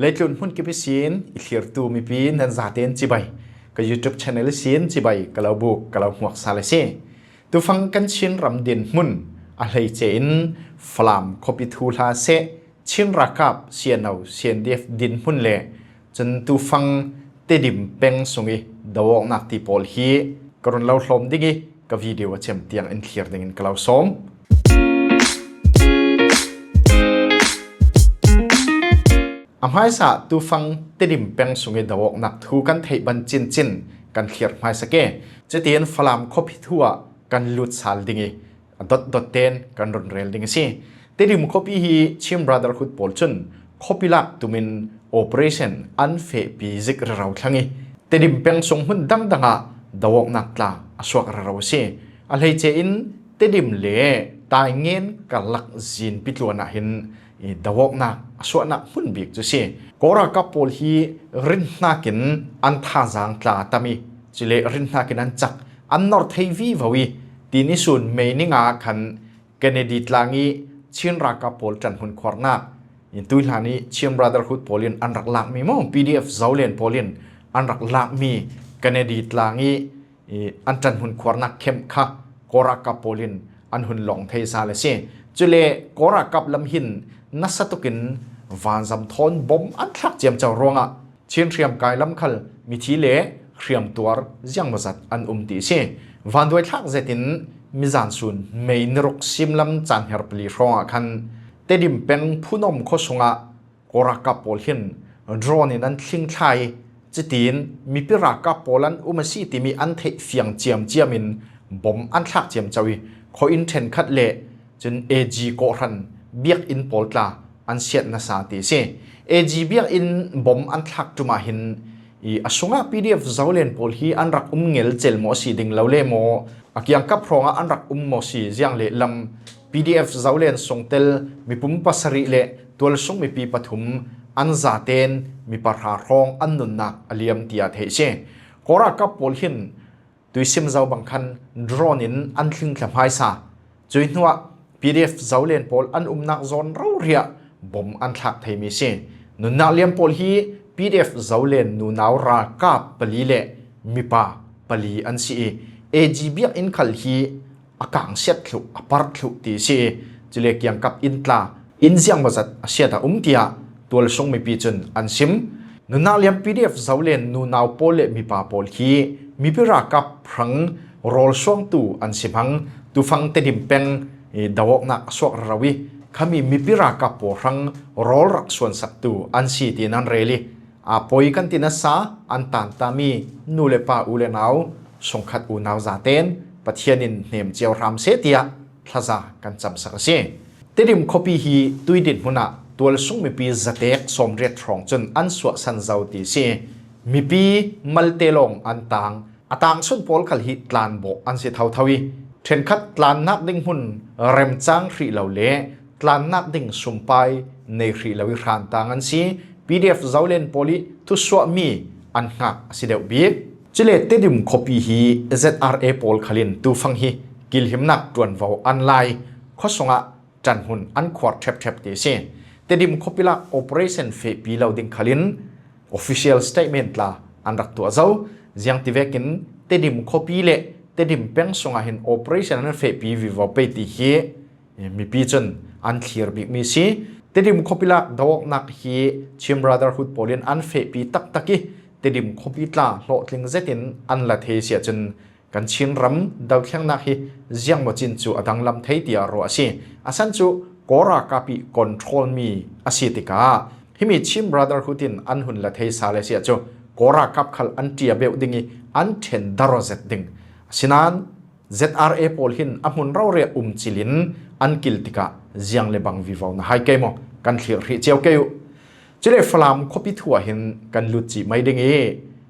ເລຍຕລຸນຫຸ້ນກິບເປຊິນ ອີເທຍຕູມີປີ ນັນຈາເຕນຈິໄບ ກະຢູທູບແຊນແນວເລຊິນຈິໄບ ກະລາວບຸກ ກະລາວຫວກຊາເລເຊ ຕູຟັງກັນຊິນຣຳດິນຫຸ້ນ ອາໄລເຈອິນ ຟະລາມ ຄໍປິທູລາເຊ ຊິນຣາກັບ ເຊຍນາວ ເຊຍນດີເອັຟ ດິນຫຸ້ນເລ ຈົນຕູຟັງ ເຕດິມ ເປັງຊຸງອີ ດາວອກນາກຕີໂປລຮີ ກະລຸນລາວໂລມດິງອີ ກະວີດີໂອເຈັມຕຽງ ເອັນເທຍດິງ ກະລາວໂຊມ ອຳໄຮສາ ຕູຟັງ ເຕດິມ ເປັງຊຸງອີ ດາວອກນາກ ທູກັນເທບັນຈິນຈິນ ກັນເທຍມາຍສະເກ ຈະເຕນ ຟະລາມ ຄໍປິທູ ກັນລຸດຊາລດິງອີ ອາ ດົດດົດເຕນ ກັນຣຸນແຮງດິງຊີ ເຕດິມ ຄໍປິຮີ ຊິນບຣາເດີຣ໌ຫຸດໂປລຊຸນ ຄໍປິລາກ ຕູມິນ ໂອເປເຣຊັນ ອັນເຟະປີຊິກ ຣາວທາງອີ ເຕດິມ ເປັງຊຸງຫຸ້ນ ດັງດັງອາ ດາວອກນາກຕາ ອາສວກ ຣາວຊີ ອາໄລເຈອິນ ເຕດິມເລ ຕາຍເງນ ການລັກ ຈິນປິດລວນອາຫິນ ດາວອກນາກ ອາສວກນາກ ຫຸ້ນບິກຈຸຊີ ໂກຣາກັບໂປລຮີ ຣິນນາກິນ ອັນທາຈາງຕາຕາມີ ຈິເລ ຣິນນາກິນ ອັນຈັກ ອັນນໍເທວີວາວີ ຕີນິຊຸນ ເມນິງາຄັນ ເກເນດີຕລາງອີ ຊິນຣາກັບໂປລ ຈັນຫຸນຄວານນາກ ຕຸຍລານີ ຊິນບຣາເດີຣ໌ຫຸດໂປລິນ ອັນລັກລາກມີມໍ ປີດີເອັຟ ເຊົາເລນໂປລິນ ອັນລັກລາກມີ ເກເນດີຕລາງອີ ອັນຈັນຫຸນຄວານນາກ ເຂັມຄະ ໂກຣາກັບໂປລິນ ອັນຫຸນລອງເທຊາເລເຊ ຈຸເລ ໂກຣາກັບລຳຫິນ ນັດສະຕຸກິນ ວານຈຳທອນ ບົມອັນທາກຈຽມເຈົ້າຣວງອາ ຊິນທຽມກາຍລຳຄັນ ມິທີເລ ທຽມຕົວ ຈຽງມະຈັດ ອັນອຸມຕີເຊ ວານດວຍທາກເຈຕິນ ມິຈານຊຸນ ເມຍນິຣຸກ ຊິມລຳ ຈານເຮຍປະລີ ຮອງອາຄັນ ເຕດິມ ເປັງ ຜູ້ນົມ ໂຄຊົງອາ ໂກຣາກັບໂປລຫິນ ດຣອນນິນ ອັນທລິງທາຍ ຈະຕີນ ມີປິຣາກັບໂປລອັນ ອຸມາຊີຕິມີ ອັນເທຟຽງຈຽມຈຽມອິນ ບົມອັນທາກຈຽມເຈົ້າອີ ໂຄອິນເທັນຄັດເລ ຈົນເອຈີ ໂກຣັນ ບຽກອິນໂປລຕາ ອັນຊຽດນະຊາຕີເຊ ເອຈີ ບຽກອິນ ບົມອັນທາກຕຸມາຫິນ ອີ ອາຊຸງອາ ປີດີເອັຟ ເຊົາເລນໂປລຮີ ອັນລັກອຸມເງີຍເຈລມໍຊີ ດິງລາວເລມໍ ອາກຽງກັບຮອງອາ ອັນລັກອຸມມໍຊີ ຈຽງເລລຳ ປີດີເອັຟ ເຊົາເລນ ຊົງເຕລ ມີປຸມປາສະຣິເລ ຕົວລະຊຸງມີປີປະທຸມ ອັນຈາເຕນ ມີປາຣາຮອງ ອັນນຸນນາກ ອາລຽມ ຕິອາເທເຊ ໂກຣາກັບໂປລຫິນ ຕຸຍຊິມເຈົ້າບັງຄັນ ດຣອນນິນ ອັນທລິງທຳຫາຍສາ ຈຸຍນົວະ ປີດີເອັຟ ເຊົາເລນໂປລ ອັນອຸມນາກຈອນເຣົາເຣຍ ບົມອັນທາກໄທມີເຊ ນຸນນາກລຽມໂປລຮີ ປີດີເອັຟ ເຊົາເລນ ນູນາວຣາກາບປະລີເລ ມີປາປະລີ ອັນຊີເອ ເອຈີ ບຽກອິນຄັນຮີ ອາກາງຊຽດທຸ ອາປາຣທຸຕີຊີ ຈິເລກຽງກັບອິນຕລາ ອິນຈຽງມະຈັດ ອາເຊຍຕາອຸມເຕຍ ຕົວລະຊົງມີປີຈຸນ ອັນຊິມ ນຸນນາກລຽມ ປີດີເອັຟ ເຊົາເລນ ນູນາວໂປເລ ມີປາໂປລຄີ ມີປິຣາກັບ ພຣັງ ຣອລຊວງຕູ ອັນຊິມຮັງ ຕູຟັງເຕດິມແປງ ດາວອກນາກ ສວກຣາວີ ຄະມີ ມີປິຣາກັບ ໂປຮັງ ຣອລຣັກ ສວນສັກຕູ ອັນຊີຕີນັນເຣລີ ອາໂປຍກັນຕິນະສາ ອັນຕານຕາມີ ນູເລປາ ອູເລນາວ ຊົງຄັດ ອູນາວ ຈາເຕນ ປະທຽນນິນ ເນມ ຈຽວ ຮາມ ເຊເຕຍ ທະຈາ ກັນຈຳສັກເຊ ເຕດິມ ຄໍປີ ຮີ ຕຸຍດິນ ຫຸນນະ ຕົວລະຊຸງມີປີ ຈະເຕກ ຊອມເຣດ ທຣອງ ຈົນ ອັນສວະ ສັນເຈົ້າ ຕີເຊ ມີປີ ມັນເຕລອງ ອັນຕາງ ອາຕາງ ຊຸນໂປລ ຄັນ ຮີ ຕລານ ໂບ ອັນຊິເທົາເທົາ ເທັນຄັດ ຕລານ ນາກດິງ ຫຸນ ເຣມ ຈາງ ຮຣີ ລາວ ເລ ຕລານ ນາກດິງ ຊຸມປາຍ ເນ ຮຣີ ລາວ ວິ ຮານ ຕາງ ອັນຊີ ປີດີເອັຟ ເຈົ້າເລນ ໂປລີ ທຸສວະ ມີ ອັນຫາກ ອາຊິເດວ ບີກ ຈິເລ ເຕດິມ ຄໍປີ ຮີ ເຈັດອາຣເອ ໂປລ ຄະລິນ ຕູຟັງ ຮີ ກິລ ຫິມ ນັກ ຕວນ ເວົ້າ ອັນລາຍ ໂຄຊົງອາ ຈັນ ຫຸນ ອັນຄວາດ ແທັບແທັບ ເຕເຊ ເຕດິມ ຄໍປີ ລາກ ໂອເປເຣຊັນ ເຟະປີ ລາວ ດິງ ຄະລິນ ໂອຟິຊຽວ ສະເຕດເມັນ ຕລາ ອັນລັກຕົວເຈົ້າ ຈຽງ ຕິເວກິນ ເຕດິມ ຄໍປີ ເລ ເຕດິມ ແປງ ຊົງອາ ເຫັນ ໂອເປເຣຊັນ ອັນເຟະປີ ວິ ເວົ້າ ເປ ຕີ ເຮ ມີປີ ຈົນ ອັນ ເຄລຍ ບິກ ມີ ຊີ ເຕດິມ ຄໍປີ ລາກ ດອກ ນັກ ເຮ ຊິມ ບຣາເດີຣ໌ ຫຸດ ໂປລິນ ອັນເຟະປີ ຕັກ ຕັກ ກິ ເຕດິມ ຄໍປີ ຕລາ ໂລ ຕລິງ ເຈຕິນ ອັນ ລະ ເທ ເຊຍ ຈົນ ກັນ ຊິນ ຣຳ ດາວ ແຂງ ນັກ ເຮ ຈຽງ ມະຈິນ ຈູ ອະ ດັງ ລຳ ໄທ ເຕຍ ໂຣ ອາ ຊີ ອາ ສັນ ຈູ ໂກຣາ ກາ ປີ ກອນ ໂທຣນ ມີ ອາ ຊີ ຕິກາ ຮີ ມີ ຊິມ ບຣາເດີຣ໌ ຫຸດ ຕິນ ອັນ ຫຸນ ລະ ເທ ຊາ ເລ ເຊຍ ຈູ ໂກຣາ ກັບ ຄັລ ອັນ ເຕຍ ເບວ ດິງ ອີ ອັນ ເທັນ ດາ ໂຣ ເຈັດ ດິງ ຊິນານ ເຈັດອາຣເອ ໂປລ ຫີນ ອຳ ຫຸນ ເຣົາ ເຣ ອຸມ ຈິລິນ ອັນ ກິລ ຕິກາ ຈຽງ ເລ ບັງ ວິ ເວົ້າ ນະ ຫາຍ ເກ ມໍ ກັນ ເຄລຍ ຮີ ຈຽວ ເກ ຢູ ຈິເລ ຟະລາມ ຄໍ ປິ ທົວ ເຫັນ ກັນ ລຸດ ຈີ ໄມ ເດັງ ເອ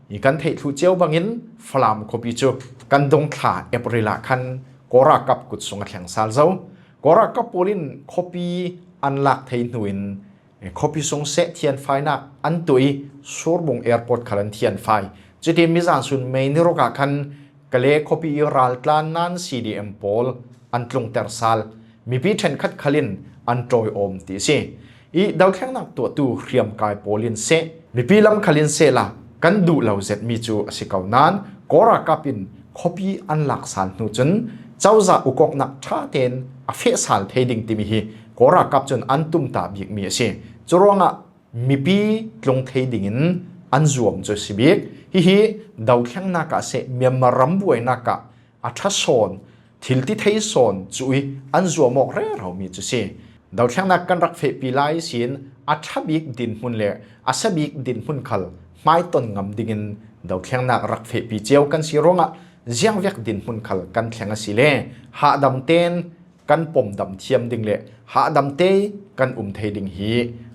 ມີ ກັນ ເທ ທຸ ຈຽວ ບັງ ອິນ ຟະລາມ ຄໍ ປິ ຈູ ກັນ ດົງ ທາ ເອບ ຣິ ລາ ຄັນ ໂກຣາ ກັບ ກຸດ ສົງ ອະ ແຖງ ຊາ ເຈົ້າ ໂກຣາ ກັບ ໂປລິນ ຄໍ ປິ ອັນ ລາກ ເທ ໜູ ອິນ ຄໍ ປິ ສົງ ເຊ ທຽນ ຟາຍ ນັກ ອັນ ຕຸຍ ຊູ ບົງ ເອຣ ໂປດ ຄະລັນ ທຽນ ຟາຍ ຈະ ເຕ ມີ ຈານ ຊຸນ ເມ ນິ ໂຣ ກາ ຄັນ ກະ ເລ ຄໍ ປິ ອີ ຣາລ ຕລານ ນານ ຊີ ດີ ເອັມ ໂປລ ອັນ ຕລຸງ ເຕັຣ ຊາລ ມີ ປີ ເທັນ ຄັດ ຄະລິນ ອັນ ໂຕຍ ໂອມ ຕີ ຊີ Ei dau thleng nak tuah tu hriam kai pawl in seh, mipi lam khal in seh la, kan duh lo zet mi chu a si kau nan, Kawrakap in khawpi an lak sal hnu chun, chauza ukawk nak tha ten a feh sal thei ding ti mi hi Kawrakap chun an tum ta bik mi a si. Churuangah mipi tlung thei dingin an zuam chu a si bik. Hihi dau thleng nak ah seh, Myanmar ram buai nak ah a tha sawn, thil ti thei sawn chu i an zuam awk rerau mi chu si. Dau thleng nak kan rak fehpi lai sin, a tha bik dinhmun le a sa bik dinhmun khal hmai ton ngam dingin dau thleng nak rak fehpi chiau kan si ruangah, ziang vek dinhmun khal kan thleng a si le, hahdam ten kan pom dam thiam ding le hahdam te kan um thei ding hi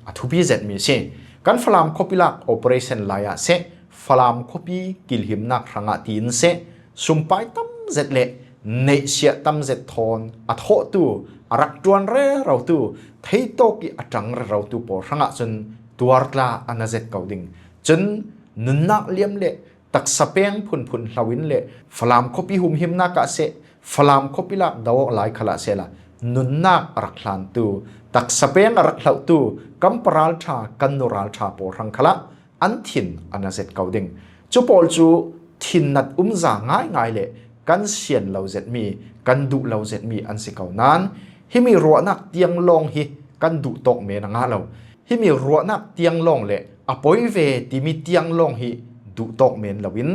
a thupi zet mi si. Kan Falam khawpi lak operation lai ah seh, Falam khawpi kilhim nak hrangah ti in seh, sum pai tam zet le neihsiah tam zet thawn a thawh tu, a rak tuan rerau tu, theitawk i a tang rerau tu pawl hrangah chun tuar tla a na zet kau ding. Chun nunnak liam le taksa peng phunphun hlau in le Falam khawpi humhim nak ah seh, Falam khawpi lak dau awk lai khal ah seh la, nunnak a rak hlan tu, taksa peng a rak hlauh tu, kan paral tha, kan nural tha pawl hrang khal ah an thin a na zet kau ding. Chu pawl chu thin nat um za ngai ngai le kan sian lo zet mi, kan duh lo zet mi an si kau nan, himi ruahnak tiang lawng hi kan duh tawk men a ngah lo. Himi ruahnak tiang lawng le a poi ve ti mi tiang lawng hi duh tawk men lo in,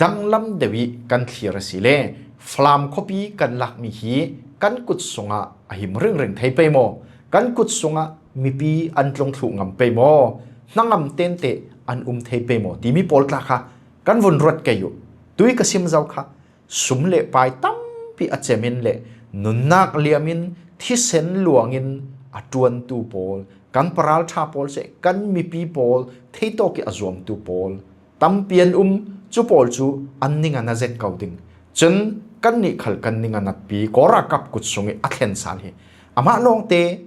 danglam deuh i kan thlir a si le, Falam khawpi kan lak mi hi kan kut sungah a him ringring thei pei maw? Kan kut sungah mipi an tlung thluh ngam pei maw? Hna ngam tente an um thei pei maw? Ti mi pawl tla kha kan vun ruat kei uh. Tui ka sim zau kha, sum le pai tampi a chem in le nunnak liam in thisen luang in a tuan tu pawl, kan paral tha pawl seh, kan mipi pawl theitawk i a zuam tu pawl tampi an um. Chu pawl chu an ning a na zet kau ding. Chun kan nih khal kan ning a natpi Kawrakap kut sung i a thlen sal hi. Amah lawngte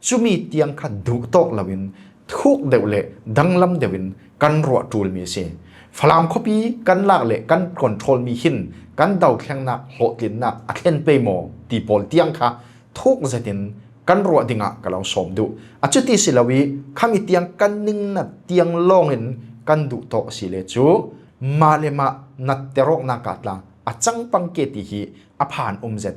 chu mi tiang kha duh tawk lo in, thuk deuh le danglam deuh in kan ruah tul mi si. Falam khawpi kan lak le kan control mi hin kan dau thleng nak, hlawhtlin nak a thlen pei maw ti pawl tiang kha thuk zet in kan ruah dingah ka lo sawm duh. A chuti si lo i, khami tiang kan ning nat tiang lawng in kan duh tawk si le chu, mah le mah nat te rawk nak ah tla a chang pang ke ti hi a phan um zet.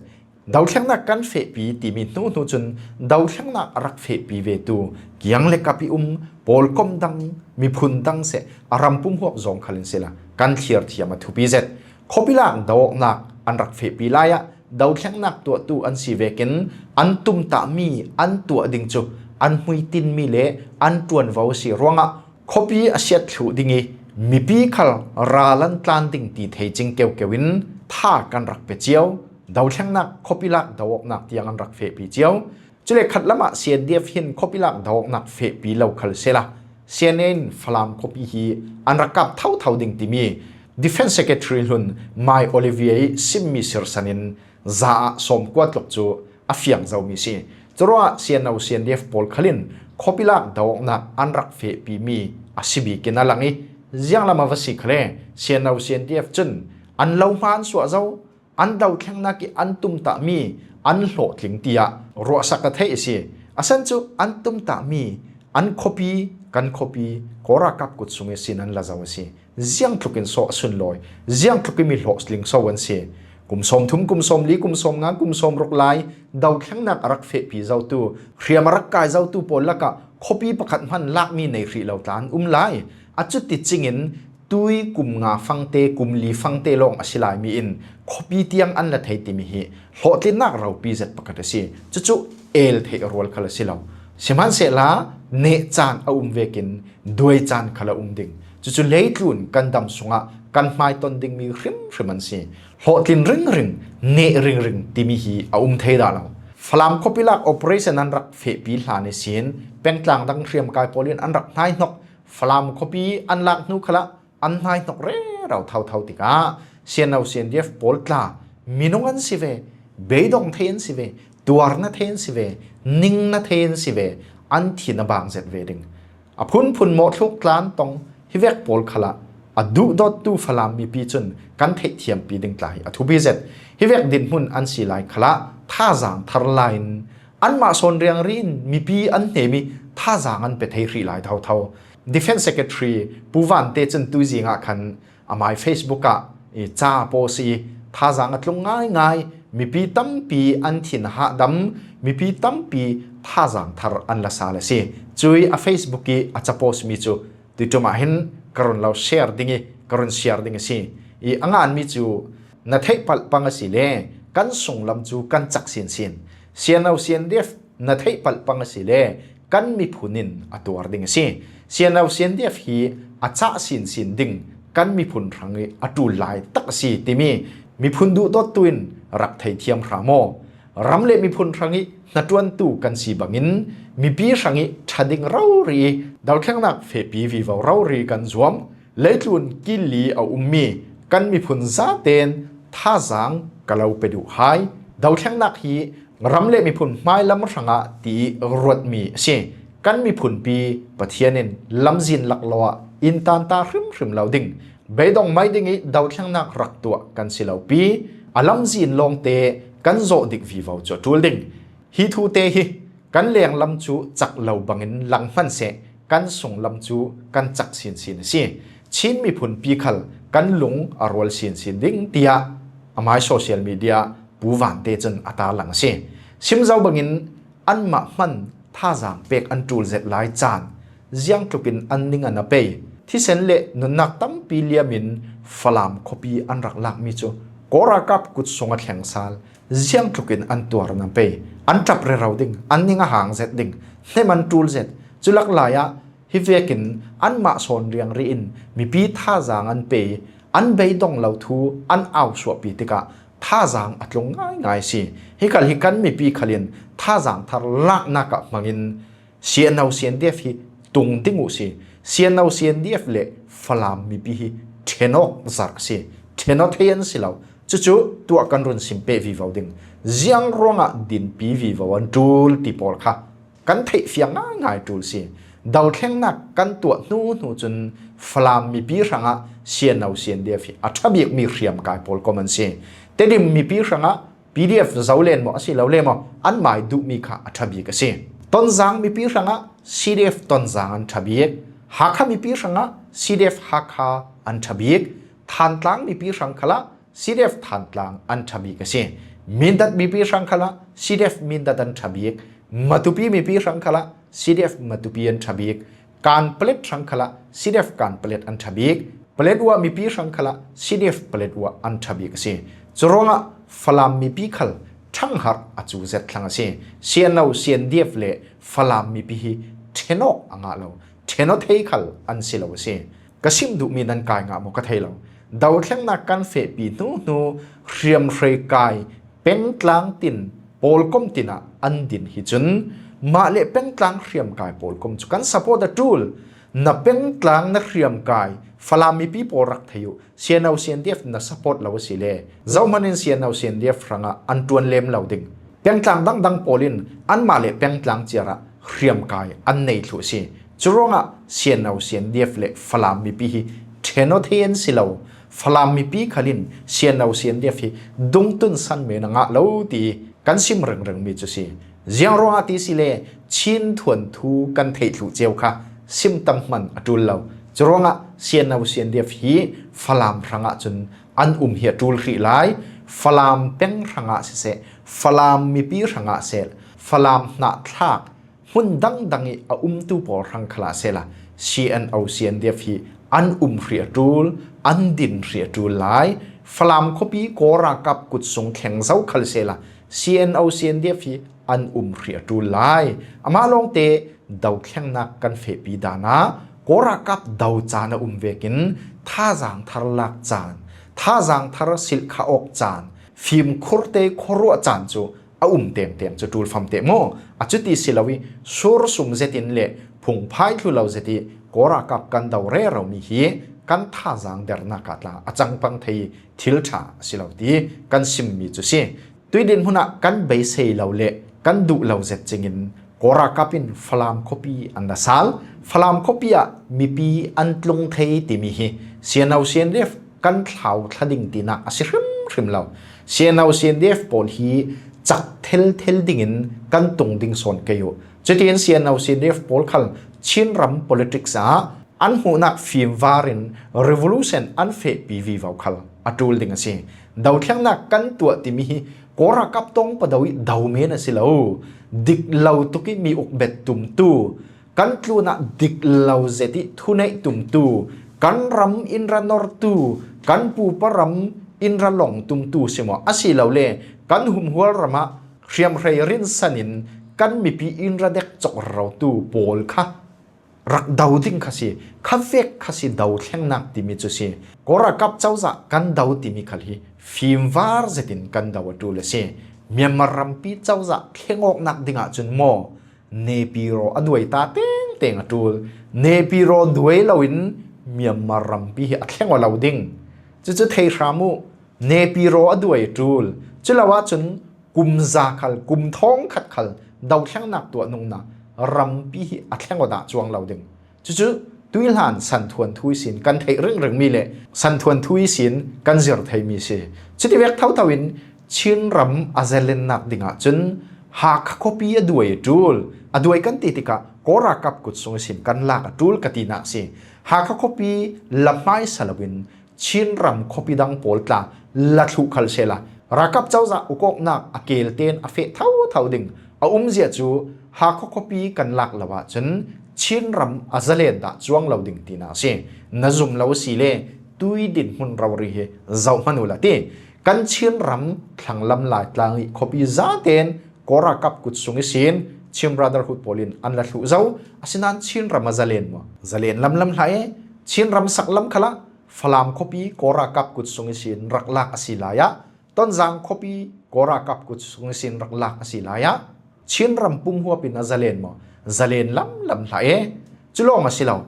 Dau thleng nak kan fehpi ti mi hnu hnu chun dau thleng nak a rak fehpi ve tu, kiang le kap i um, pawlkom dang, miphun dang seh, a ram pum huap zawng khal in seh la, kan thlir thiam a thupi zet. Khawpi lak dau awk nak an rak fehpi lai ah, dau thleng nak tuah tu an si vekin, an tum ta mi an tuah ding chu an hmui tin mi le an tuan vau si ruangah, khawpi a siat thluh ding i, mipi khal ral an tlan ding ti thei ching keukeu in tha kan rak pe chiau. Dau thleng nak khawpi lak dau awk nak tiang an rak fehpi chiau. Chule khat lamah C N D F hin khawpi lak dau awk nak fehpi lo khal seh la, C N A in Falam khawpi hi an rak kap thauthau ding ti mi Defence Secretary hlun Mai Olivier i sim mi sirsan in za ah sawmkua tluk chu a fiang zo mi si. Churuah C N O C N D F pawl khal in khawpi lak dau awk nak an rak fehpi mi a si bik in a lang i, ziang lam a va si kha le C N O C N D F chun an lo hman suah zo, an dau thleng nak i an tum ta mi an hlawhtling ti ah ruahsak a theih a si. A san chu an tum ta mi an khawpi, kan khawpi, Kawrakap kut sung i sin an la zo a si. Ziang thluk in saw a sun lawi, ziang thluk i mi hlawhtling so an si. Kum sawmthum, kum sawmli, kum sawmnga, kum sawmruk lai dau thleng nak a rak fehpi zo tu, hriam a rak kai zo tu pawl lakah khawpi pakhat hman lak mi nei hrih lo tla an um lai. A chuti ching in tui kum nga fangte, kum li fangte lawng a si lai mi in khawpi tiang an la thei ti mi hi hlawhtlin nak ropi zet pakhat a si. Chuchu el theih rual khal a si lo. Sihmanseh la, neh chan a um vekin duai chan khal a um ding. Chuchu leitlun kan dam sungah kan hmai ton ding mi hrimhrim an si. Hlawhtlin ringring, neh ringring ti mi hi a um thei dah lo. Falam khawpi lak operation an rak fehpi hla ni sin, pengtlang dang hriam kai pawl in an rak hnai hnawk. Falam khawpi an lak hnu khal ah an hnai hnawk rerau thauthau tikah C N O C N D F pawl tla minung an si ve, beidawng thei an si ve, tuarna thei an si ve, ningna thei an si ve, an thin a bang zet ve ding. A phunphun mawhthluk tlan tawng hi vek pawl khal ah a duhdawttu Falam mipi chun kan theihthiampi ding tla hi a thupi zet. Hi vek dinhmun an si lai khal ah thazang thar lai in, anmah sawn riangri in mipi an hnem i ท่าจางอันเปเทหรีหลายเท่าเท่า Defense Secretary ปูวานเตจันตุยจีงะคัน อามาย Facebook อะ อี จ้าโพสต์อี ท่าจางอันลงง่ายง่าย มีปีตั้มปีอันถิ่นหะดำ มีปีตั้มปีท่าจางทารอันละสาละสี จุยอะ Facebook อี อาจจะโพสต์มีจู ตุยจุมาเห็นกรุณลาวแชร์ดิ่งอี กรุณแชร์ดิ่งอีสิ อีอ่างอันมีจู นาเทปัลปังอสิเล กันส่งลำจูกันจักสินสิน เซียนเอาเซียนเดฟ นาเทปัลปังอสิเล กันมีผุนินอตัวดิ่งอีสิ เซียนเอาเซียนเดฟฮีอาจจะสินสินดิ่ง กันมีผุนรังอีอตูลายตักสีติมี มีผุนดูดอดตุน รักไทยเทียมพระโม รำเลมีพุนรังอิ นาตวนตูกันสีบังอิน มีปีรังอิ ทะดิงเรารี ดาวแข่งนักเฟปีวีวาวเรารีกันสวม เลยตลุนกินลีเอาอุมมี กันมีพุนซาเตน ท่าสางกะเลาไปดูหาย ดาวแข่งนักฮี รำเลมีพุนไม้ลำรังอะตีรวดมีเซ กันมีพุนปีปะเทียนิน ลำจินลักลออินตานตาริมริมเลาดิง เบดองไม้ดิงิดาวเทียงนักรักตัวกันสิเหล่าปี อาลำจีนลองเตกันโจดิกวีวาวจวดทูลดิง ฮีทูเตฮีกันแหลงลำจูจักเหล่าบังอินหลังมันเสกันส่งลำจูกันจักสินสินสิชินมีผลปีขัลกันหลงอรวลสินสินดิงเตีย อามายโซเชียลมีเดียปูวานเตจนอัตาหลังเสซิมเจ้าบังอิน อันมะมันท่าจางเปกอันตูลเจ็ดหลายจานเจียงตลุกินอันนิงอันอเปยที่เซนเลนุนนักตั้มปีเลียมินฟลามคอปีอันรักลักมีจูกอรากับกุดสงอัดแข่งซาลเจียงตลุกินอันตัวรนันเปยอันจับเรเราดิงอันนิงอาหางเจ็ดดิงในมันตูลเจ็ดจุลักลายะฮิเวกินอันมะสอนเรียงรีอินมีปีท่าจางอันเปยอันเบยดองเหล่าทูอันเอาสวปีติกะ ท่าจางอัดลงง่ายง่ายสิฮิกัลฮิกันมีปีขลินท่าจางทารลากนักะมังอินเซียนเอาเซียนเดียฟฮิตุงติงอุสิเซียนเอาเซียนเดียฟเลฟลามมีปีฮิเทนอกจักสิเทนอเทียนสิเหล่าจุจุตัวกันรุนสิมเปวีวาวดิงเจียงรองะดินปีวีวาวันตูลติปอลค่ะ กันเทเฟียงง่ายง่ายตูลสิดาวแข่งนักกันตัวหนูหนูจนฟลามมีปีรังอะเซียนเอาเซียนเดียฟอัฐบิกมีเรียมกายโพลก็มันสิเตดิมมีปีรังอะ PDF เจ้าเล่นมอสิเลาเล่นมออันหมายดูมีค่ะอัฐบิกสิต้นจางมีปีรังอะ CDF ต้นจางอันทบิกหาคามีปีรังอะ CDF หาคาอันทบิกฐานตลางมีปีรังคละ CDF ฐานตลางอันทบิกสิมินดัดมีปีรังคละ CDF มินดัดอันทบิกมาตุปีมีปีรังคละ CDF มาตุปีอันทบิก การเปล็ดสังขละ CDF การเปล็ดอันทบิก เปล็ดว่ามีปีสังขละ CDF เปล็ดว่าอันทบิกสิจรวงะฟลามมีปีขลทั้งหักอจูเซตทั้งสิเซียนเอาเซียนเดียฟเลฟลามมีปีฮิเทนอกอ่างะเลาเทนอเทขลอันสิเลาสิกะซิมดูมีนันกายงะมกะเทเลาดาวแข่งนักกันเฟปีหนูหนูเรียมเรกาย เป็ງກາງຕິນ ໂປລກົມຕິນ ອັນດິນ ຮີ ຈຸນ ມະເລ ເປັງກາງ ເຂື່ອມກາຍ ໂປລກົມ ຈຸ ກັນ ສະໂພດ ຕູລ ນະ ເປັງກາງ ນະ ເຂື່ອມກາຍ ຟະລາມ ມີ ປີ ໂປ ລັກ ທະຍຸ ເຊຍນາວ ເຊຍນ ເດຟ ນະ ສະໂພດ ລາວ ຊິເລ ເຈົ້າ ມະນິນ ເຊຍນາວ ເຊຍນ ເດຟ ລັງ ອະ ອັນ ຕວນ ເລມ ລາວ ດິງ ເປັງກາງ ດັງ ດັງ ໂປລິນ ອັນ ມະເລ ເປັງກາງ ເຈຍ ຣະ ເຂື່ອມກາຍ ອັນ ເນໂທ ຊິ ຈຸ ຣອງ ອະ ເຊຍນາວ ເຊຍນ ເດຟ ເລ ຟະລາມ ມີ ປີ ຮີ ເທໂນ ເທນ ຊິ ລາວ ຟະລາມ ມີ ປີ ຄາລິນ ເຊຍນາວ ເຊຍນ ເດຟ ຮີ ດຸງ ຕຸນ ສັນ ເມ ນະ ງະ ລາວ ຕີ ກັນ ຊິມ ເຣິງ ເຣິງ ມີ ຈຸ ຊິ ຈຽງ ຣອງ ອະ ຕີ ຊິເລ ຊິນ ທວນ ທູ ກັນ ເທ ທູ ເຈວ ຄະ ຊິມ ຕຳ ມັນ ອະ ຕູນ ລາວ ຈະ ຣອງ ອະ ເຊຍນາວ ເຊຍນ ເດຟ ຮີ ຟະລາມ ຣະງະ ຈຸນ ອັນ ອຸມ ເຮຍ ຕູລ ຮີ ລາຍ ຟະລາມ ເປັງ ຣະງະ ເຊ ເຊ ຟະລາມ ມີ ປີ ຣະງະ ເຊ ຟະລາມ ນະ ທາກ ຫຸ່ນ ດັງ ດັງ ອີ ອະ ອຸມ ຕູ ໂປ ຣັງ ຄະລາ ເຊ ລາ ເຊຍນາວ ເຊຍນ ເດຟ ຮີ ອັນ ອຸມ ເຮຍ ຕູລ ອັນ ດິນ ເຮຍ ຕູລ ລາຍ ຟະລາມ ຄໍ ປີ ໂກ ຣາ ກັບ ກຸດ ສົງ ແຂງ ເຊົາ ຄາລ ເຊ ລາ ເຊຍນາວ ເຊຍນ ເດຟ ຮີ ອັນ ອຸມ ເຮຍ ຕູລ ລາຍ ອະ ມາ ລອງ ເຕ ດາວ ແຂງ ນັກ ກັນ ເຟ ປີ ດາ ນາ ໂກ ຣາ ກັບ ດາວ ຈາ ນະ ອຸມ ເວ ກິນ ທາ ຈາງ ທາຣ ລາກ ຈານ ທາ ຈາງ ທາຣ ຊິລ ຄາ ອອກ ຈານ ຟີມ ຂຸລ ເຕ ໂຄ ຣວ ຈານ ຈຸ ອະ ອຸມ ເຕັງ ເຕັງ ຈຸ ຕູລ ຟຳ ເຕ ໂມ ອະ ຈຸ ຕີ ຊິລາ ວີ ຊູ ຣ ຊຸມ ເຈຕິນ ເລ ພຸງ ພາຍ ທູ ລາວ ເຈຕິ ໂກ ຣາ ກັບ ກັນ ດາວ ເຣ ຣາວ ມີ ຮີ ກັນ ທາ ຈາງ ເດຣ ນາ ກາ ຕາ ອະ ຈັງ ປັງ ເທ ທິລ ທາ ຊິລາ ວ ຕີ ກັນ ຊິມ ມີ ຈຸ ຊິ ຕຸຍ ດິນ ຫຸນ ອະ ກັນ ເບ ເຊ ລາວ ເລ ກັນ ດຸ ລາວ ເຈ ຈິງ ງ ໂກ ຣາ ກັບ ປິນ ຟະລາມ ຄໍ ປີ ອັນ ດາ ຊາລ ຟະລາມ ຄໍ ປີ ອະ ມີ ປີ ອັນ ຕລຸງ ເທ ຕິ ມີ ຮີ ເຊຍນາວ ເຊຍນ ເດຟ ກັນ ທາວ ທະດິງ ຕິ ນະ ອະ ຊິ ຮຶມ ຮຶມ ລາວ ເຊຍນາວ ເຊຍນ ເດຟ ໂປ ຮີ ຈັກ ເທລ ເທລ ດິງ ງ ກັນ ຕຸງ ດິງ ສອນ ເກ ຢູ Chuti in C N O C N D F pawl khal Chin ram politics a an huhnak fimvarin revolution an fehpi vivo khal a tul ding asi. Dau thlengnak kan tuah timi hi Kawrakap tawng padau i dau men asi lo. Dik lo tuki mi ukbet tumtu, kan tluna dik lo zeti thuneih tumtu, kan ram inra nortu, kan pupa ram inra long tumtu simaw asi lo le, kan humhual rama hriamhrei rinsanin kan mipi inra dek chok rotu pawl kha rak dau ding kha si, kha vek kha si dau thlengnak timi chu si. Kawrakap chauza kan dau timi khal hi fimvar zetin kan dau a tul asi. Myanmar rampi chauza thlengawknak dinga chun maw, Naypyidaw a duai ta tengteng a tul. Naypyidaw duai loin Myanmar rampi hi a thleng aw lo ding. Chuchu thei hram u, Naypyidaw a duai a tul. Chulawa chun kum za khal, kum thawng khat khal dau thlengnak tuah nungna rampi hi a thleng aw dah chuang lo ding. Chuchu tuihlan santhuan thui sin kan theih ringring mi le santhuan thui sin kan zir thei mi si. Chuti vek thauthauin Chin ram a zalennak dinga chun Hakha khawpi a duai a tul. A duai kan ti tikah Kawrakap kut sung sin kan lak a tul ka tina si. Hakha khawpi la hmaisa loin Chin ram khawpi dang pawl tla la thluh khal sela, Rakap chauza ukawknak a kelten a feh thauthau ding a umzia chu Hakha khawpi kan lak lo a chun Chin ram a zalen dah chuang lo ding tina si. Na zum lo si le tui dinhmun rori hi zau hman u la ti. Kan Chin ram thlanglam lai tlangi khawpi zaten Kawrakap kut sung i sin Chin Brotherhood pawlin an la thluh zo. Asinan Chin ram a zalen maw? Zalen lamlam hla e. Chin ram saklam khala Falam khawpi Kawrakap kut sung i sin rak lak asi lai a, Tonzang khawpi Kawrakap kut sung i sin rak lak asi lai a, Chin ram pum huapin a zalen maw? Zalen lamlam hla e. Chulawng asi lo.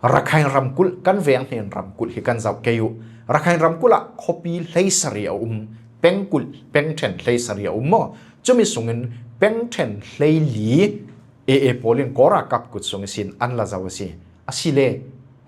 Rakhine ramkulh kan veng hnen ramkulh hi kan zau kei u. Rakhine ramkulh ah khawpi hleisari a um, pengkulh, pengthen hleisari a um maw? Chumi sungin pengthen hleili A A pawlin Kawrakap kut sung i sin an la zau asi. Asi le,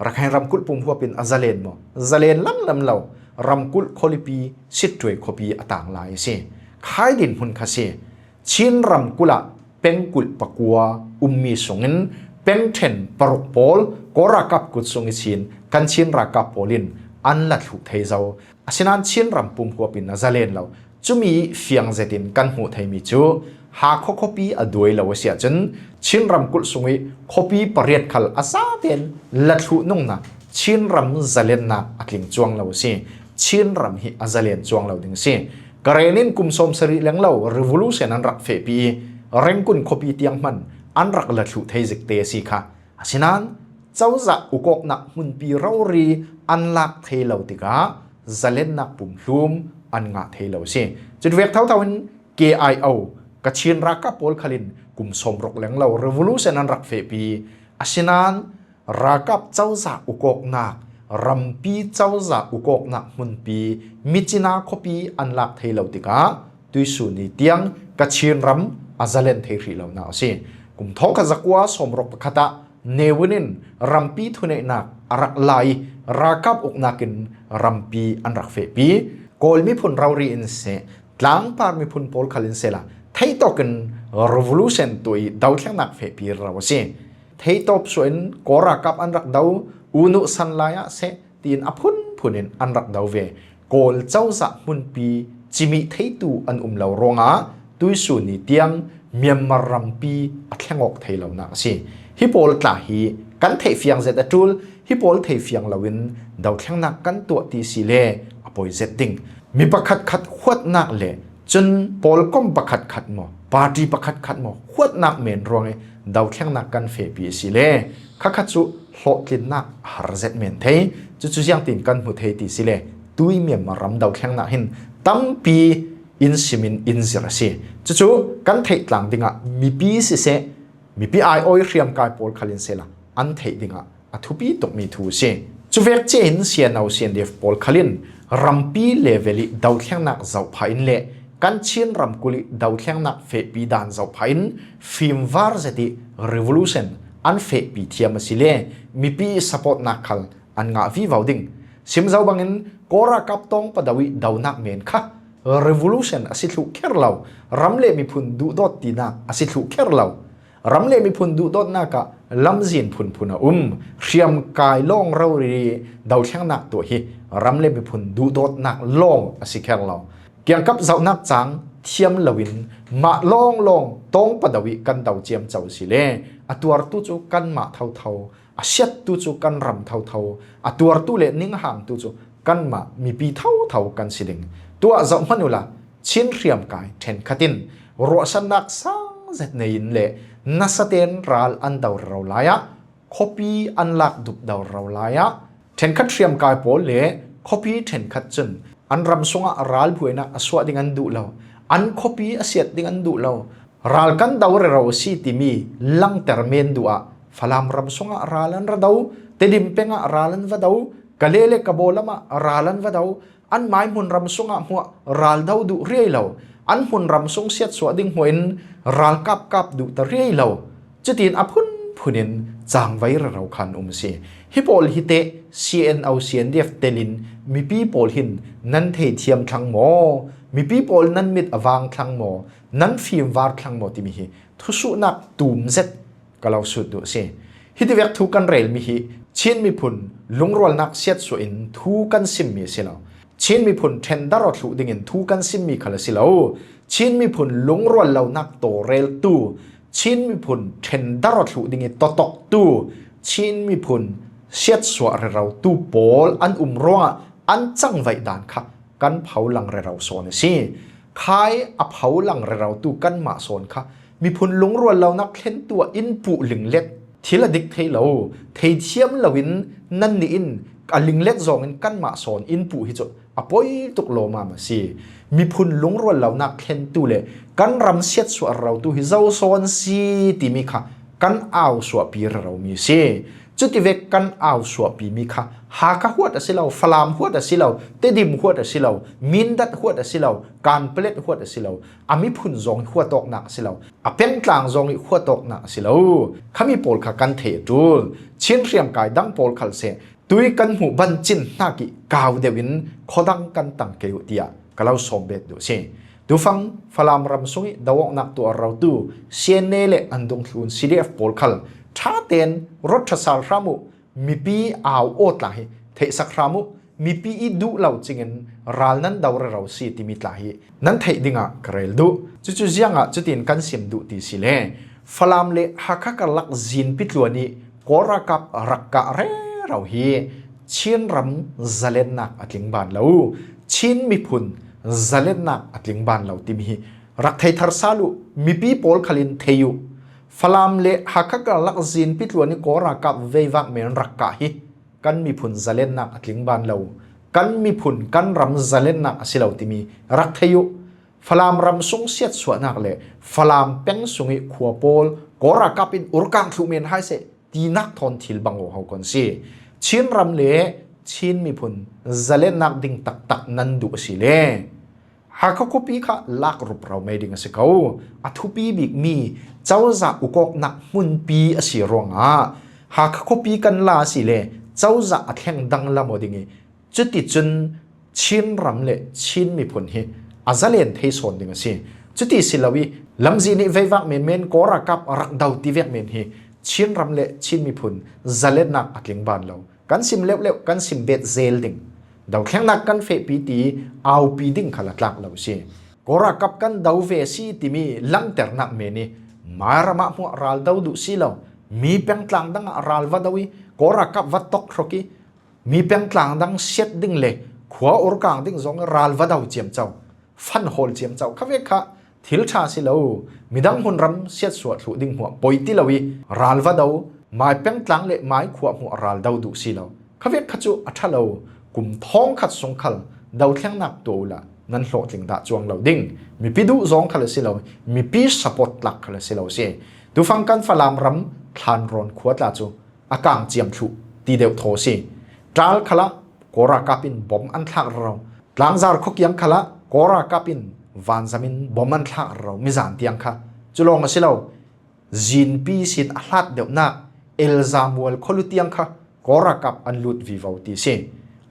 Rakhine ramkulh pum huapin a zalen maw? Zalen lamlam lo. Ramkulh khawlipi Sittwe khawpi a tang lai asi. Khai dinhmun kha si. Chin ramkulh ah pengkulh pakua um mi sungin pengthen paruk pawl Kawrakap kut sung i sin kan Chin Rakap pawlin an la thluh thei zo. Asinan Chin ram pum huapin a zalen lo. Chumi fiang zetin kan hmuh thei mi chu Hakha khawpi a duai lo asia chun Chin ramkulh sung i khawpi pariat khal a zaten la thluh nungna Chin ram zalennak a tling chuang lo si. Chin ram hi a zalen chuang lo ding si. Karen in kum sawmsarih leng lo revolution an rak fehpi i, Rengkun khawpi tiang hman an rak la thluh thei zikte si kha. Asinan, chauza ukawknak hmunpi rori an lak thei lo tikah zalennak pumhlum an ngah thei lo si. Chuti vek thauthauin K I O, Kachin Rakap pawl khalin kum sawmruk leng lo revolution an rak fehpi. Asinan, Rakap chauza ukawknak, rampi chauza ukawknak hmunpi Myitkyina khawpi an lak thei lo tikah tuisuni tiang Kachin ram a zalen thei hrih lo na si. Kum thawng khat zakua sawmruk pakhat ah Ne Win in rampi thuneihnak a rak lai, Rakap uknakin rampi an rak fehpi. Kawl miphun rori in se, Tlangpar miphun pawl khalin sela, theitawkin revolution tuah i dau thlengnak fehpi rau si. Theitawp suahin Kawrakap an rak dau, U Nu San lai ah se, tiin a phunphunin an rak dau ve. Kawl chauza hmunpi chimih theitu an um lo ruangah tuisuni tiang Myanmar rampi a thleng awk thei lo na si. Hi pawl tla hi kan theih fiang zet a tul, hi pawl thei fiang loin dau thlengnak kan tuah ti si le a poi zet ding. Mi pakhat khat huatnak le chun pawl kawm pakhat khat maw, party pakhat khat maw, huatnak men ruangin dau thlengnak kan fehpi si le kha kha chu hlawhtlinnak har zet men thei. Chuchu ziangtin kan hmu thei ti si le tui Myanmar ram dau thlengnak hin tampi in simin in zir a si. Chuchu kan theih tlang dingah mipi siseh, mipi aiawi hriamkai pawl khalin sela an theih dingah a thupi tuk mi thu si. Chuvek chiahin C N O C N D F pawl khalin rampi level i dau thlengnak zauh phain le kan Chin ramkulh i dau thlengnak fehpi dan zauh phain fimvar zet i revolution an fehpi thiam a si le mipi i supportnak khal an ngah vivo ding. Sim zau bangin Kawrakap tawng padau i daunak men kha revolution a si thluh kher lo, ram le miphun duhdawt tinak a si thluh kher lo. ຣຳເລມີພຸນດຸໂດດໜ້າກະ ລຳຈີນພຸນພຸນອະອຸມ ຮຽມກາຍລອງເລົາລີ ເດົາແທງໜັກຕົວະຮີ ຣຳເລມີພຸນດຸໂດດໜັກລອງອາຊິແຄລລາວ ກຽງກັບເຈົ້າໜັກຈາງ ທຽມລະວິນ ມະລອງລອງ ຕ້ອງປະດາວິ ກັນເດົາຈຽມເຈົ້າຊິເລ ອາຕົວຣະຕູຈູກັນມະເທົາເທົາ ອາຊຽດຕູຈູກັນຣຳເທົາເທົາ ອາຕົວຣະຕູເລນິງຫາງຕູຈູ ກັນມະມີປີເທົາເທົາກັນຊິເດັງ ຕົວະເຈົ້າມະນຸລາ ຊິນຮຽມກາຍແທນຄະຕິນ ຣວະສັນນັກສັງເຈັດໃນຍິນເລ ນະສະເຕນຣາລອັນເດົາເລົາລາຍະ ຄໍປີອັນລາກດຸບເດົາເລົາລາຍະ ແທນຄະດຮຽມກາຍໂປເລ ຄໍປີແທນຄະດຈຶ່ນ ອັນຣຳຊຸງອະຣາລພວຍນະອະສວະດິງອັນດຸເລົາ ອັນຄໍປີອາຊຽດດິງອັນດຸເລົາ ຣາລກັນເດົາເຣເລົາຊີຕິມີ ລັງແຕຣເມນດຸອະ ຟະລາມຣຳຊຸງອະຣາລອັນຣະເດົາ ເຕດິມເປງອະຣາລອັນວະເດົາ ກະເລເລກະໂບລະມະຣາລອັນວະເດົາ ອັນມາຍມຸນຣຳຊຸງອະຫົວ ຣາລເດົາດຸເຣຍເລົາ ອັນມຸນຣຳຊຸງຊຽດສວະດິງຫົວອິນ ຣາລກາບກາບດຸຕະເຣຍເລົາ ຈະຕີນອະພຸນພຸນິນ ຈາງໄວເຣເລົາຄັນອຸມຊີ ຮີໂປລຮີເຕ ຊີເອັນເອົາ ຊີເອັນດີເອັຟ ເຕລິນ ມີປີໂປລຫິນ ນັນເທທຽມທັງໝໍ ມີປີໂປລນັນມິດອະວາງທັງໝໍ ນັນຟີມວາດທັງໝໍ ຕິມີຮີ ທຸສຸນັກຕູມເຈັດ ກະເລົາສຸດດຸເຊ ຮີຕິແວັກທູກັນເຣລມີຮີ ຊິນມີພຸນ ລຸງຣວນນັກຊຽດສວະອິນ ທູກັນຊິມມີຊິເລົາ ຊິນມີພຸນ ແທນດາຣອດທຸດິງອິນ ທູກັນຊິມມີຄະລະຊິເລົາ ຊິນມີພຸນ ລຸງຣວນເລົານັກໂຕເຣລຕູ ຊິນມີພຸນ ແທນດາຣອດທຸດິງອິນ ໂຕຕົກຕູ ຊິນມີພຸນ ຊຽດສວະເຣເລົາຕູໂປລ ອັນອຸມຣວງ ອັນຈັງໄວດານຄະ ກັນເຜົາລັງເຣເລົາຊອນເຊ ຄາຍອະເຜົາລັງເຣເລົາຕູກັນມະຊອນຄະ ມີພຸນລຸງຣວນເລົານັກເທັນຕົວອິນປຸລິງເລັດ ທິລະດິກເທເລົາ ເທທຽມລະວິນ ນັນນີອິນ ອະລິງເລັດຈອງອິນກັນມະຊອນອິນປຸຮີໂຈ ອະປົຍຕຸກໂລມາມາຊີ ມີພຸນລຸງຣວນເລົານັກເທັນຕູເລ ກັນຣຳຊຽດສວະເຣເລົາຕູຮີເຈົ້າຊອນຊີຕິມີຄະ ກັນອາວສວະປີເຣເລົາມີຊີ ຈຸຕິເວກກັນອາວສວະປີມີຄະ ຫາຄະຫວດອາຊິເລົາ ຟະລາມຫວດອາຊິເລົາ ເຕດິມຫວດອາຊິເລົາ ມິນດັດຫວດອາຊິເລົາ ການປະເລັດຫວດອາຊິເລົາ ອາມີພຸນຈອງຮີຫົວຕອກໜາກຊິເລົາ ອາແປງກລາງຈອງຮີຫົວຕອກໜາກຊິເລົາ ຄະມີໂປລຄະກັນເທຕູ ຊິນຮຽມກາຍດັງໂປລຄັນເຊ ຕຸຍກັນຫູບັນຈິນໜາກິ ກາວເດວິນ ຂໍດັງກັນຕັງເກຍຸຕິຍະ ກະເລົາຊອມເບັດດຸເຊ ຕູຟັງ ຟະລາມຣຳຊຸງອີ ດາວອກນັກຕົວເລົາຕູ ຊຽນເນເລ ອັນດົງທູນ ຊີດີເອັຟ ໂປລຄັນ ທາເຕນ ລົດທະສາລຮາມຸ ມີປີອາວໂອດລາຮີ ເທສະຄຣາມຸ ມີປີອີດຸເລົາຈິງເງິນ ຣາລນັນດາວເຣເລົາຊີຕິມີຕລາຮີ ນັນເທດິງອະກະເຣລດຸ ຈຸຈຸຈຽງອະຈຸຕິນກັນຊິມດຸຕີຊີເລ ຟະລາມເລ ຫາຄະກະລັກ ຈີນປິດລວນີ ກໍລາກັບ ຣັກກະເຣເລົາຮີ ຊິນຣຳ ຈະເລັນນາກອະຕລິງບານເລົາ ຊິນມີພຸນ ຈະເລັນນາກອະຕລິງບານເລົາ ຕິມີຮີ ຣັກໄທທັດສາລຸ ມີປີໂປລຄະລິນເທຍຸ ຟະລາມເລ ຫາຄະກະລັກ ຈີນປິດລວນີ ກໍລາກັບ ໄວວາກເມນ ຣັກກະຮີ ກັນມີພຸນ ຈະເລັນນາກອະຕລິງບານເລົາ ກັນມີພຸນ ກັນຣຳ ຈະເລັນນາກອະຊິເລົາ ຕິມີ ຣັກເທຍຸ ຟະລາມຣຳຊຸງຊຽດສວະນາກເລ ຟະລາມແປງຊຸງອີ ຂົວໂປລ ກໍລາກັບ ອິນອຸລກາງທຸເມນ ຫາຍເສ ຕີນັກທອນທິລບັງໂອເຮົາກ່ອນຊີ ຊິນຣຳເລ ຊິນມີພຸນ ຈະເລັນນາກດິງຕັກຕັກ ນັນດຸອະຊີເລ ຫາຄະຄົບປີຄະ ລາກຣົບເລົາໄມດິງອະຊິເກົາ ອະທຸປີບິກມີ ເຈົ້າຈະອຸກອກນັກມຸນປີອະຊີຣວງອາ ຫາຄະຄົບປີກັນລາຊີເລ ເຈົ້າຈະອະແທງດັງລະມໍດິງອີ ຈຸຕິຈຸນ ຊິນຣຳເລ ຊິນມີຜົນຮີ ອາຈະເລນເທສອນດິງອະຊີ ຈຸຕິສິລະວີ ລຳຈີນີໄວວາກເມນເມນ ກໍລາກັບ ຣັກດາວຕິແວກເມນຮີ ຊິນຣຳເລ ຊິນມີຜົນ ຈະເລນນາກອະຕລິງບານເລົາ ກັນຊິມເລວເລວ ກັນຊິມເບດເຈລດິງ ດາວແຂງນາກກັນເຟະປີຕີ ອາວປີດິງຄະລະຕາກເລົາຊີ ກໍລາກັບກັນດາວເວຊີຕິມີ ລັງແຕຣນາກເມນີ ມາລະມະຫົວລາລດາວດຸຊີເລົາ ມີແປງຕາງດັງລາລວະດາວອີ ກໍລາກັບວັດຕົກໂຄຣກີ ມີແປງຕາງດັງເຊດດິງເລ ຂົວໂອຣກາງດິງຈອງລາລວະດາວຈຽມເຈົ້າ ຟັນໂຮລຈຽມເຈົ້າ ຄະເວກຄະ ທິລທາຊິເລົາ ມີດັງຮຸນຣຳເຊດສວດລຸດິງຫົວ ປົຍຕິລະວີ ລາລວະດາວ ມາຍແປງຕາງເລ ມາຍຂົວຫົວລາລດາວດຸຊີເລົາ ຄະເວກຄະຈຸອະທະເລົາ ກຸມທ້ອງຄັດຊົງຄັນ ດາວແຂງນາກຕົວອຸລະ ນັນໂລດລິງດາຈວງເລົາດິງ ມີປີດຸຈອງຄະລະຊິເລົາ ມີປີສະປອດລັກຄະລະຊິເລົາເຊ ຕຸຟັງກັນຟະລາມຣຳ ທານຣອນຂົວຕາຈຸ ອາກາງຈຽມທຸ ຕີເດວໂທຊີ ຕາລຄະລະ ກໍລາກາປິນ ບອມອັນທາກເລົາ ຕາງຈາລຄໍກຽງຄະລະ ກໍລາກາປິນ ວານຈາມິນ ບອມອັນທາກເລົາ ມິຈານຕຽງຄະ ຈຸລອງອາຊິເລົາ ຈີນປີຊິນອາລາດເດວນາກ ເອລຈາມວຽລ ໂຄລຸຕຽງຄະ ກໍລາກັບອັນລຸດວີເວົາຕີເຊ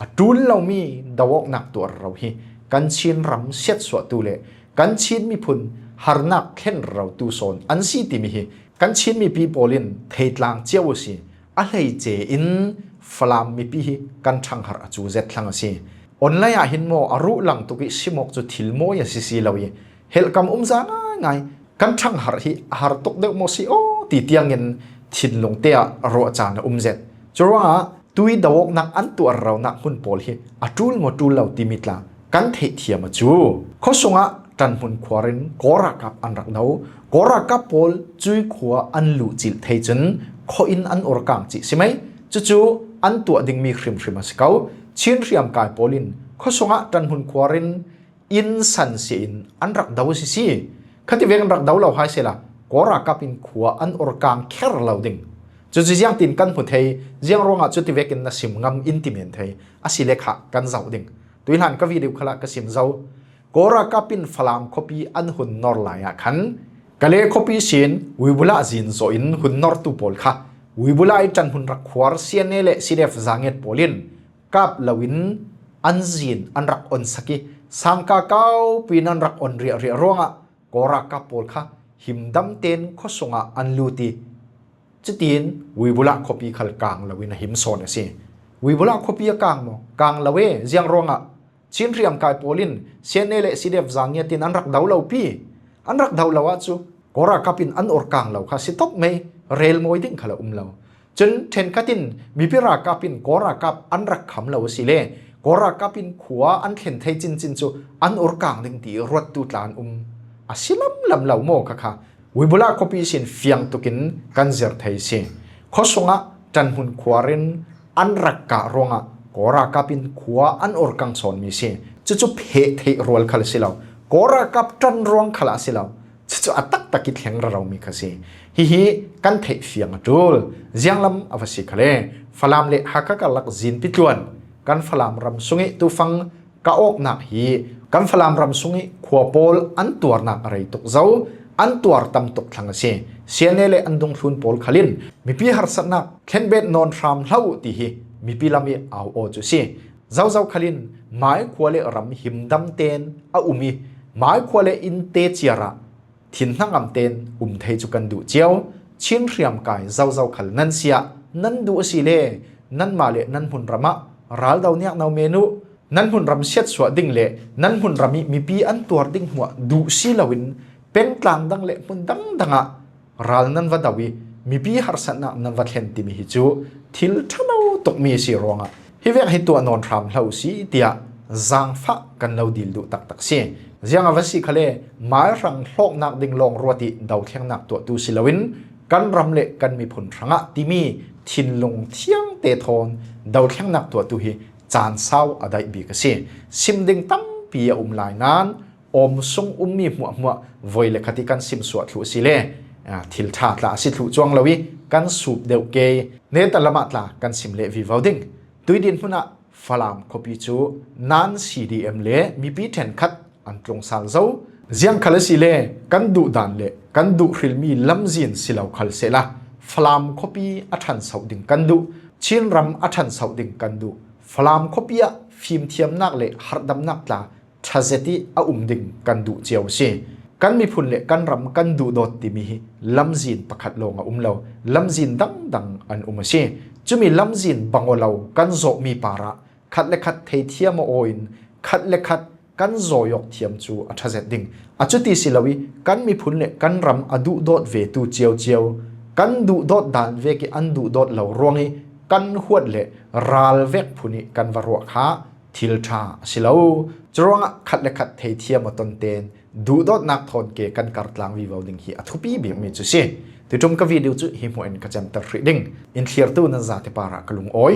ອະຕູນເລົາມີ ດາວອອກນັກຕົວເລົາຮີ ກັນຊິນຣຳເຊດສວດຕູເລ ກັນຊິນມີພຸນ ຮາລະນາກເຄັນເລົາຕູຊອນ ອັນຊີຕິມີຮີ ກັນຊິນມີປີໂປລິນ ເທຕາງຈຽວຊິ ອາໄລເຈອິນ ຟະລາມມີປີ ກັນທັງຫາຣອາຈູເຈັດທັງຊິ ອອນລາຍອາຫິນມໍ ອາຣຸລັງຕຸກິ ຊິໝອກຈຸທິລໂມຍາຊິຊິລາວ ເຮລກຳອຸມຈາງ່າຍໆ ກັນທັງຫາຣຫິ ຫາຣຕຸກເດວໂມຊິໂອ ຕີຕຽງເງິນ ທິນລົງເຕອ ອາຣອາຈານອຸມເຈັດ ຈະຣວງອາ ຕຸຍດາວອກນັກອັນຕົວເຮົານັກຫຸນໂປລຫິ ອາຕູລມໍຕູລເລົ່າຕິມິຕລາ ກັນເທທຽມມາຈູ ໂຄສະຫງະ ຕັນຫຸນຄວາຣິນ ກໍຣາກັບອັນລັກດາວ ກໍຣາກັບໂປລ ຈຸຍຂົວອັນລູຈິລເທຈົນ ຂໍອິນອັນອົລກາງຈິຊິໄມ ຈູຈູ ອັນຕົວດິງມີຄຣິມຄຣິມມາສະເກົາ ຊິນທຽມກາຍໂປລິນ ໂຄສະຫງະ ຕັນຫຸນຄວາຣິນ ອິນສັນເຊອິນ ອັນລັກດາວຊິຊິ ຄະຕິເວກອັນລັກດາວລາວຫາຍເສຍລະ ກໍຣາກັບອິນຂົວອັນອົລກາງແຄຣລາວດິງ ຈຸດຊິຈຽງຕິນກັນຫຸເທ ຈຽງຣວງອາ ຈຸດຕິເວກອິນນະຊິມງຳອິນຕິເມນເທ ອາຊິເລຂະກັນເຈົ້າດິງ ຕຸຍລານກະວີດິວຄະລະກະຊິມເຈົ້າ ກໍຣາກັບປິນຟະລາມຄໍປີອັນຫຸນນໍລາຍອາຄັນ ກະເລຄໍປີຊິນ ວິບຸລະຈິນໂຈອິນຫຸນນໍຕູໂປລຄະ ວິບຸລະໄອຈັນຫຸນລັກຄວາຣ ເຊຍເນເລ ຊິເດຟ ຈາເງດໂປລິນ ກາບລາວິນ ອັນຈິນ ອັນລັກອົນສະກິ ສາງກາກາວ ປີນັນລັກອົນເຣຍເຣຍຣວງອະ ກໍຣາກັບໂປລຄະ ຫິມດຳເຕນ ໂຄສະຫງະ ອັນລູຕີ ຈະຕີນ ວິບຸລະຄໍປີຄັນກາງລາວິນ ຫິມຊອນອະຊິ ວິບຸລະຄໍປີອະກາງມໍ ກາງລາເວ ຈຽງຣວງອະ ຊິນທຽມກາຍໂປລິນ ເຊຍເນເລ ຊິເດຟ ຈາເງຍຕິນ ອັນລັກດາວລາວປີ ອັນລັກດາວລາວອາຈູ ກໍຣາກັບປິນອັນອົລກາງລາວຄະ ຊິຕົບໄມ ເຣລໂມຍດິງຄະລະອຸມລາວ ຈົນເທັນຄະຕິນ ມີປິຣາກາບປິນ ກໍຣາກັບອັນລັກຄຳລາວຊິເລ ກໍຣາກັບປິນຂົວອັນເທັນໄທຈິນຈິນຈູ ອັນອົລກາງດິງຕີຣວດຕູຕານອຸມ ອາຊິລຳລຳລາວໂມຄະຄະ ວິບຸລະຄໍປີຊິນຟຽງຕຸກິນ ກັນເຈີຣໄທຊິ ໂຄສະຫງະ ຕັນຫຸນຄວາຣິນ ອັນລັກກະຣວງອະ ກໍຣາກັບປິນຂົວອັນອົລກາງຊອນມີຊິ ຈຸຈຸເພເທຣວລຄະລະຊິລາວ ກໍຣາກັບຕັນຣວງຄະລະຊິລາວ ຈຸຈຸອາຕັກຕະກິດແຮງລະລາວມີຄະຊິ ຫິຫິ ກັນເທຟຽງອະຕູລ ຈຽງລຳອາວະຊິຄະເລ ຟະລາມເລ ຫາກະກະລັກຈິນປິດລວນ ກັນຟະລາມຣຳສຸງິຍຕູຟັງ ກະອອກນາກຮີ ກັນຟະລາມຣຳສຸງິຍ ຂົວໂປລ ອັນຕົວນາກອາໄລຕົກເຈົ້າ ອັນຕົວຕຳຕົກທັງອາເຊ ເຊຍເນເລ ອັນດຸງທຶນໂປລຄະລິນ ມີປີຫາຣສັດນາກ ແຄນເບດນອນທຣາມເລົ່າຕີຮີ ມີປີລຳອີອາວໂອຈຸຊິ ເຈົ້າເຈົ້າຄະລິນ ມາຍຂົວເລຣຳຫິມດຳເຕນ ອາອຸມີ ມາຍຂົວເລອິນເຕເຈຍຣະ ທິນໜັງອຳເຕນ ອຸມໄທຈຸກັນດຸຈຽວ ຊິນທຽມກາຍ ເຈົ້າເຈົ້າຄັນນັນເຊຍ ນັນດຸອາຊິເລ ນັນມາເລ ນັນຫຸນຣະມະ ຣາລດາວນຽກນາວເມນຸ ນັນຫຸນຣຳຊຽດສວະດິງເລ ນັນຫຸນຣຳມິ ມີປີອັນຕົວດິງຫົວ ດຸຊິລາວິນ ເປັນກລາງດັງເລ ໝຸນດັງດັງອະ ຣາລນັນວະດາວີ ມີປີຫາຣສັດນາກ ນັນວະເທັນຕິມີຫິຈຸ ທິລທະນາວຕົກມີຊິຣວງອະ ຮີເວກຮີຕົວນອນທຣາມເລົ່າຊິເຕຍ ຈາງຟະກັນລາວດີລດຸຕັກຕັກຊິ ຈຽງອາວະຊິຄະເລ ມາຍລັງໂລກນາກດິງລອງຣວດຕິ ດາວແຂງນາກຕົວຕູຊິລາວິນ ກັນຣຳເລ ກັນມີຜົນທະງະຕິມີ ທິນລົງທຽງເຕທອນ ດາວແຂງນາກຕົວຕູຮີ ຈານຊາວອາໄດບີກະຊິ ຊິມດິງຕຳປີອາອຸມລາຍນານ ອອມຊົງອຸມມີຫົວຫົວ ວອຍເລຄະຕິກັນຊິມສວດທຸຊິເລ ອາ ທິລທາຕລາອາຊິທຸຈວງລາວີ ກັນສູບເດວເກ ເນຕະລະມະຕລາ ກັນຊິມເລວີເວົ້າດິງ ຕຸຍດິນຫຸນອະ ຟະລາມຄໍປີຈູ ນານຊີດີເອັມເລ ມີປີແທນຄັດ ອັນຕົງຊາລເຈົ້າ ຈຽງຄະລະຊິເລ ກັນດຸດານເລ ກັນດຸຮິລມີ ລຳຈິນຊິລາວຄາລເຊລາ ຟະລາມຄໍປີອະທັນເຊົາດິງກັນດຸ ຊິນຣຳອະທັນເຊົາດິງກັນດຸ ຟະລາມຄໍປີອະ ຟີມທຽມນາກເລ ຫາດດຳນາກຕລາ ທາເຈຕິອະອຸມດິງ ກັນດຸຈຽວເຊ ກັນມີພຸນເລ ກັນຣຳ ກັນດຸໂດດຕິມີ ລຳຈີນປະຄັດໂລງອະອຸມລາວ ລຳຈີນດັງດັງອັນອຸມເຊ ຈຸມີລຳຈີນບັງໂອລາວ ກັນໂຈະມີປາຣະ ຄັດເລຄັດເທທຽມມາໂອອິນ ຄັດເລຄັດ ກັນໂຈະຢອກທຽມຈູ ອະທາເຈດດິງ ອະຈຸຕິຊິລາວີ ກັນມີພຸນເລ ກັນຣຳ ອະດຸໂດດເວຕູຈຽວຈຽວ ກັນດຸໂດດດານເວກິ ອັນດຸໂດດລາວຣວງອີ ກັນຫວດເລ ຣາລແວກພຸນິ ກັນວາຣວະຄາ ທິລທາ ຊິລາວ ຈະຣວງອະ ຄັດເລຄັດເທທຽມມາຕົນເຕນ ດຸໂດດນາກທອນເກ ກັນກາລຕລາງວີເວົ້າດິງ ຮີອະທຸປີບີບມີຈຸເຊ ຕຸດທຸມກະວີດິວຈຸ ຮີຫົວເອັນກະແຈມຕະທຣິດິງ ອິນເທຍຣຕູນະຈາເທປາຣະກະລຸງໂອຍ